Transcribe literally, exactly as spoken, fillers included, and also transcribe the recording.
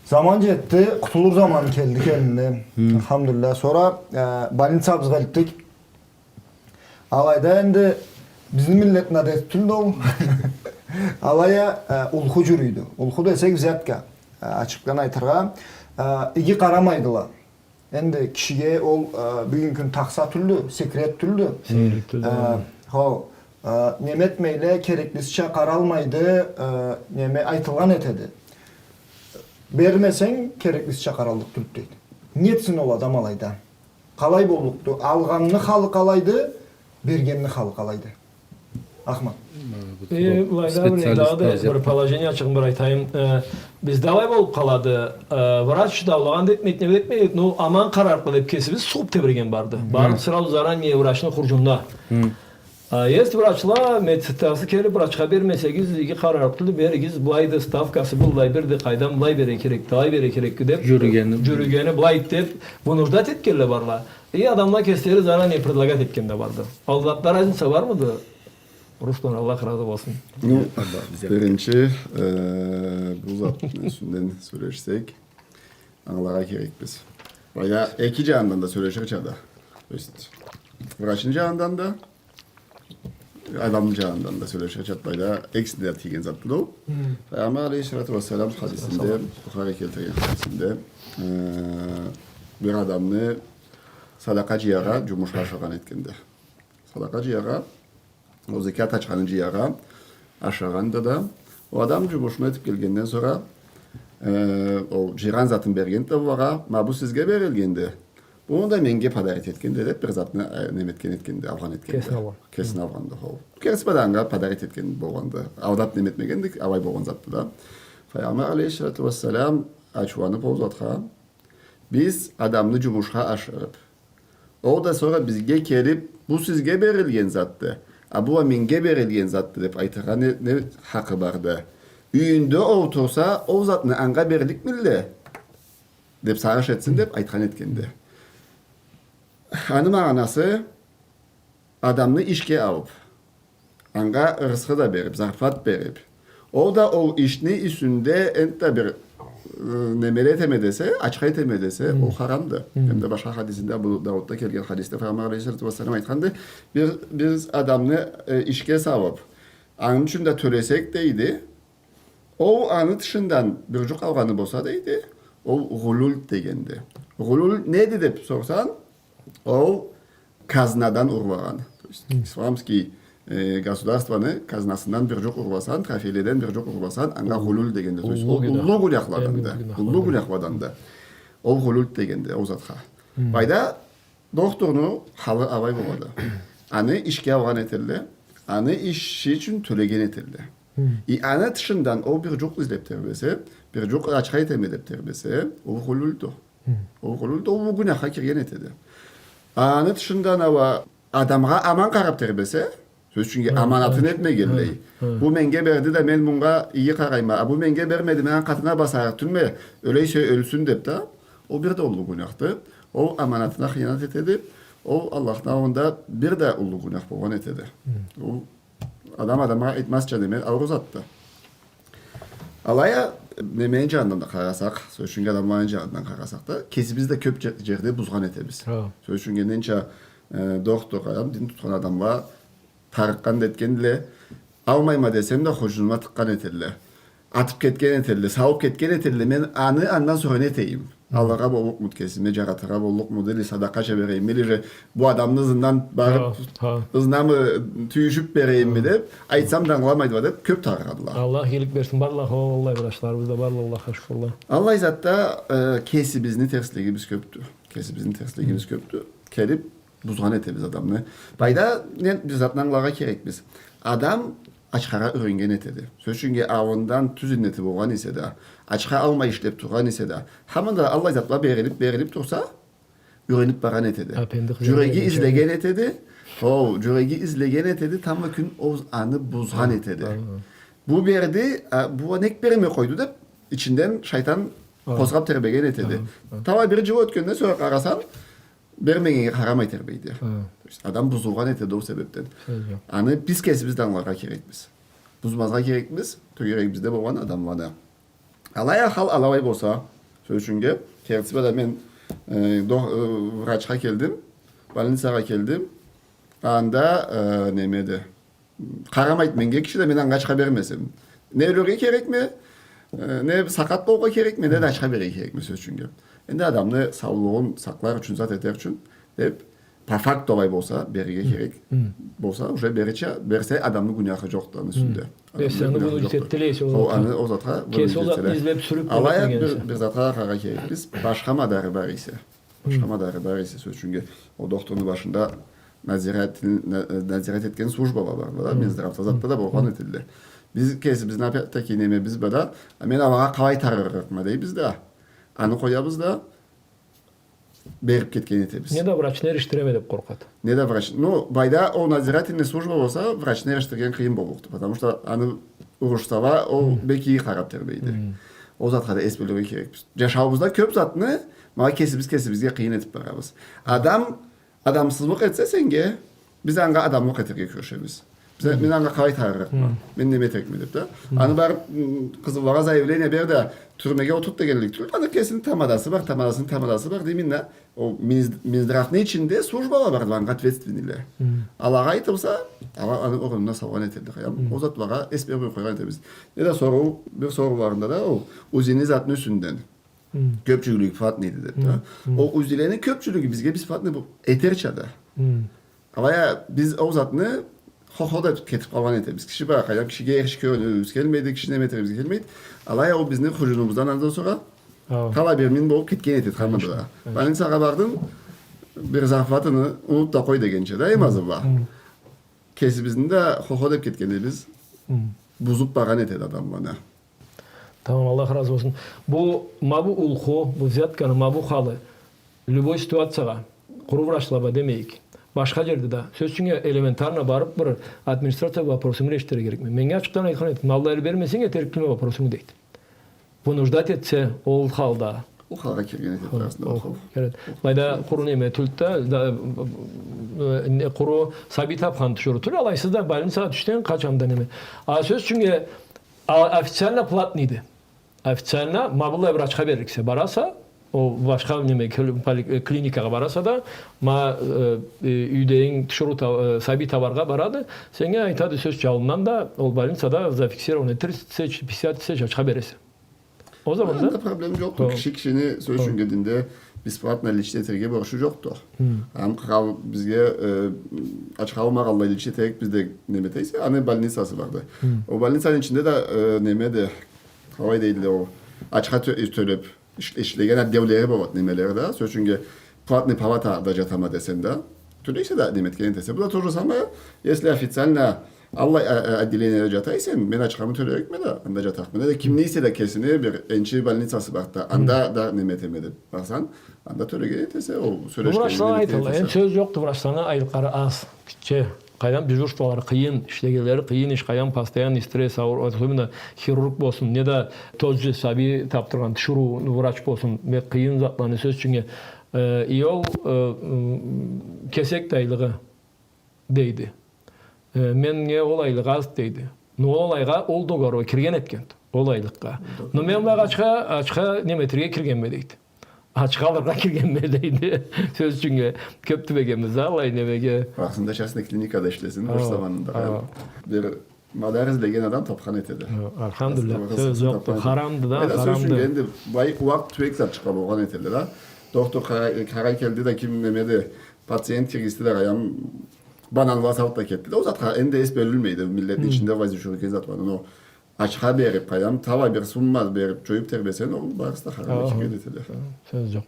Заман джетди, къутулур заманы келди келинди. Хы. Альхамдулиллях. Сора, э, больницабызгъа элтдик. Алайда энди бизни миллетни адети тюлдю ол. Алай а, э, улху джюрюйдю. Улху десек, взятка. Э, ачыкъдан айтыргъа, э, иги къарамайдыла. Энди кишиге ол, э, бюгюн кюн тахса тюлдю, секрет тюлдю. Секрет тюлдю, э, хо, э, неме этмейле, кереклисича къаралмайды, э, неме айтылгъан этеди. Бермесенг, кереклисича къараллыкъ тюлдю дейди. Не этсин ол адам алайда? Къалай боллукъду? Алгъанны халы къалайды, бергенни халы къалайды. Ахмат. Э, былайда бир, дагъыда бир положение ачыгъын бир айтайым. Э, бизде алай болуп къалады. Э, врач даулагъан да этмейди, неме да этмейди. Ну, аман къарарыкъды деп кесибиз сууп тебиреген барды. Барып сразу заранее врачны хурджунуна. А, есть врачла, медсестрасы келип, врачха бермесегиз, иги къарарыкъды, беригиз, былайды, ставкасы быллай бирди, къайдам, былай бере керек, былай бере керек деп. Джюрюгени. Джюрюгени, былай деп, вынуждать этгенле барла. И адамла кеслери заранее предлагать этген да барды. Аллахда разница бармыды? Руслан, Аллах разы болсун. Ну, биринчи, э, бу затны юсюнден сёлешсек, ангыларгъа керекбиз. Баягъы эки джанындан да сёлеширча да. То есть, врачны джанындан да, адамны джанындан да сёлеширча, баягъы экисине да тийген затды ол. Хы. Пайгъамбар алейхиссалату уассалам хадисинде, Бухари келтирген хадисинде, э, бир адамны садакъа джыяргъа джумушха ашыргъан этгенди. Садакъа джыяргъа, ол зекят ачханы джыяргъа ашыргъанды да, ол адам джумушун этип келгенден сора, э, ол джыйгъан затын бергенди да булагъа, ма бу сизге берилгенди, буну да менге подарить этгенди деп, бир затны, э, неме этген этгенди, алгъан этгенди. Кесине алгъан. Кесине алгъанды, хо. Кеси бла да анга подарить этген болгъанды. Алдап неме этмегенди, алай болгъан затды да. Пайгъамбар алейхиссалату уассалам ачыуланып ол затха, биз адамны джумушха ашырып, ол да сора бизге келип, бу сизге берилген затды, а бу а менге берилген затды деп айтыргъа не, не хакъы барды? Юйюнде олтурса, ол затны анга берликмилле деп сагъыш этсин деп айтхан этгенди. Аны магъанасы, адамны ишге алып, анга рысхы да берип, зарплат берип, ол да ол ишни юсюнде энтда бир, э, немеле этеме десе, ачха этеме десе, ол харамды. Хы. Эм да башха хадисинде, Абу Даудда келген хадисде Пайгъамбар алейхиссалату уассалам айтханды, бир, бир адамны, э, ишге салып, аны ючюн да тёлесек, дейди, ол аны тышындан бир джукъ алгъаны болса, дейди, ол гъулюль дегенди. Гъулюль неди деп сорсанг, ол казнадан урлагъан. То есть, исламский, э, государствону казнасындан бир джукъ урласанг, трофейледен бир джукъ урласанг, анга гъулюль дегенди. То есть, ол уллу гюнахладанды. Уллу гюнахладанды. Ол гъулюль дегенди, ол затха. Хы. Былайда дохтурну халы алай болады. Аны ишге алгъан этелле, аны иши ючюн тёлеген этелле. Хы. И аны тышындан ол бир джукъ излеп тебресе, бир джукъ ачха этеме деп тебресе, ол гъулюльдю. Хы. Ол гъулюль да ол гюнахха кирген этеди. Аны тышындан ала адамгъа аман къарап тебресе, сёз ючюн, аманатын этмегенлей. Хы, хы. Бу менге берди да, мен мунга иги къарайма. А бу менге бермеди, мен аны къатына басарыкъ тюлме, ёле эсе ёлсюн деп да. Ол бир да уллу гюнахды. Ол аманатына хыянат этеди. Ол Аллахны аллында бир да уллу гюнах болгъан этеди. Хы. Ол адам адамгъа айтмазча неме, ауру затды. Алай а, немени джанындан да къарасакъ, сёз ючюн, адамланы джанындан къарасакъ да, кесибиз да кёп дже-, джерде бузгъан этебиз. Хо. Сёз ючюн, ненча, э, дохтур адам, дин тутхан адамла тарыкъгъан да этгендиле, алмайма десем да, хурджунума тыкъгъан этелле. Атып кетген этелле, салып кетген этелле, мен аны андан сора не этейим? Алыргъа боллукъмуду кесиме, джаратыргъа боллукъмуду, или садакъача берейимми, или же бу адамны ызындан барып, ызынамы тюйюшюп берейимми деп, айтсам да ангыламайдыла деп, кёп тарыгъадыла. Аллах игилик берсин, барла, хо, аллай врачларыбыз да барла, Аллахха шукурла. Аллай затда, э, кесибизни терслигибиз кёпдю. Кесибизни терслигибиз кёпдю. Келип, бузгъан этебиз адамны. Былайда не бир затны ангыларгъа керекбиз. Адам ачхагъа юреннген этеди. Сёз ючюн, аллындан тюз иннети болгъан эсе да, ачха алмай ишлеп тургъан эсе да, хаманда аллай затла берилип, берилип турса, юренип баргъан этеди. Джюреги излеген этеди. Хо, джюреги излеген этеди, тамбла кюн ол аны бузгъан этеди. Бу берди, а, бу нек бермей къойду деп, ичинден шайтан къозгъап тебреген этеди. Тамбла бир джыл ётгенден сора къарасанг, бермегеннге къарамай тебрейди. Хы. То есть адам бузулгъан этеди ол себепден. Аны биз кесибиз да ангыларгъа керекбиз. Бузмазгъа керекбиз тёгерегибизде болгъан адамланы. Алай а хал алай болса, Сёз ючюннге, кертиси бла да мен, э, дох-, э, врачха келдим, больницагъа келдим. Анда, э, немеди? Къарамайды меннге киши да, мен анга ачха бермесем. Не ёлюрге керекме, э, не сакъат болургъа керекме, не да ачха берирге керекме, сёз ючюннге. Энди адамны саулугъун сакълар ючюн, зат этер ючюн деп, по факту алай болса, берирге керек болса, уже берирча, берсе, адамны гюнахы джокъду аны юсюнде. Адамны гюнахы джокъду. Ол аны ол затха вынудить этселе. Алай а бир, бир затха да къараргъа керекбиз. Башха мадары бар эсе. Башха мадары бар эсе, сёз ючюннге, ол дохтурну башында надзиратель, на-, надзирать этген службала барды да, Минздравда, затда да болгъан этедиле. Биз кесибизни, опять-таки, немебиз бла да, мен алагъа къалай тарыгъырыкъма дейбиз да, аны къоябыз да, берип кетген этебиз. Не да врачны эришдиреме деп къоркъады. Не да врач. Ну, былайда ол надзирательный служба болса, врачны эришдирген къыйын боллукъду. Потому что аны урушсала, ол бек иги къарап тебрейди. Ол затха да эс бёлюрге керекбиз. Джашауубузда кёп затны ма кесибиз кесибизге къыйын этип барабыз. Адам адамсызлыкъ этсе сеннге, биз анга адамлыкъ этерге кюрешебиз. Биз, мен анга къалай тарыгъырыкъма, мен неме этерикме деп да. Аны барып, м, къызыллагъа заявление бер да, тюрмеге олтурт дегенлик тюйюл, аны кесини тамадасы бар, тамадасыны тамадасы бар, дейме да, ол Минз-, Минздравны ичинде службала барды, анга ответственныйле. Алагъа айтылса, ала аны орнуна салгъан этелле, къайдам. Ол затлагъа эс бермей къойгъан этебиз. Не да соруу, бир сорууларында да ол УЗИ-ни затны юсюнден. Кёпчюлюгю платныйды деп да. Ол УЗИ-лени кёпчюлюгю бизге бесплатный бу-, этерча да. Алай а биз ол затны хо-хо да кетип къалгъан этебиз. Киши бар, къайдам, кишиге эриширге келмейди, киши неме этерге келмейди. Алай а ол бизни хуржунубуздан андан сора талай бир мин болуп кетген этеди, къалмады да. Больницагъа бардынг, бир зарплатаны унут да къой дегенча да, эм азы бла. Кесибизни да хо-хо деп кетгенибиз бузуп баргъан этеди адамланы. Тамам, Аллах разы болсун. Бу, ма бу улху, бу взятканы, ма бу халы, любой ситуациягъа, къуру врачла бла демейик, башха джерде да, сёз ючюннге, элементарно барып бир администрация вопросуму эришдирирге керекме. Меннге ачыкъдан айтхан эди, алай эл бермесенг, этерик тюлме вопросунгу, дейди. Вынуждать этсе, ол халда. Ол халгъа кирген этеди, арасында ол хал. Былайда къуру неме тюлдю да, да, э, не, къуру сабий тапхан тиширыу тюл, алайсыз да больницагъа тюшсенг, къачан да неме. А сёз ючюннге, а, официально платныйды. Официально, ма быллай врачха беририксе, бараса, ол башха неме, кли-, поли-, э, клиникагъа бараса да, ма, э, э, юйдегинг тиширыу та-, э, сабий табаргъа барады, сеннге айтады, сёз ючюн, аллындан да, ол больницада зафиксирован этилсе, пятьдесят тысяч ачха бересе. Ол заманда проблема джокъду. Киши кишини, сёз ючюннге, динде бесплатно лечить этерге борчу джокъду. Ам къырал бизге, э, ачха алмагъанлай лечить этерик бизде неме эте эсе, аны больницасы барды. Ол больницаны ичинде да, э, немеди, къалай дейдиле ол, ачха тё-, тёлеп, иш-, ишлеген отделлери болады, немелери да. Сёз ючюннге, платный палатада джатама десенг да, тёлейсе да, неме этген этесе. Бу да то же самое, если официально аллай, э, э, отделениеде джата эсенг, мен ачхамы тёлерикме да, анда джатарыкъма. Неда кимни эсе да кесини бир энчи больницасы барды да, анда да неме этеме деп барсанг, анда тёлеген этесе, ол сёлешгенинги неме этген этесе. Врачланы айтылды, энди сёз джокъду, врачланы айлыкълары аз, гитче. Къайдам, дежурстволары къыйын, ишлегенлери къыйын иш, къайдам, постоянный стресс, аур, особенно хирург болсун, неда тот же сабий тапдыргъан тиширыу врач болсун, бек къыйын затланы, сёз ючюннге, э, и ол, э, м, кесек да айлыгъы, дейди. Э, меннге ол айлыкъ аз, дейди. Но ол алайгъа ол договоргъа кирген этгенди, ол айлыкъгъа. Но мен былайгъа ачха, ачха неме этерге киргенме, дейди. Ачха алыргъа киргенме, дейди. Сёз ючюннге, кёп тюбегенбиз да, аллай немеге. Къарасанг да, частный клиникада ишлесин, бир заманында. Бир мадар излеген адам тапхан этеди. Альхамдулиллах, сёз джокъду. Харамды да, харамды. Сёз ючюннге, энди былай уакъ тюбек зат чыкъгъан болгъан этеди да. Дохтур къарай, къарай келди да, ким немеди, пациент киргизди да, къайдам, бананла салды да кетди да. Ол затха энди эс бёлюнмейди, миллетни ичинде вазифа джюрюген зат бар. Но ачха берип, къайдам, талай бир сумма берип, джоюп тебресенг, ол барысы да харам эшикге да этеди. Сёз джокъ.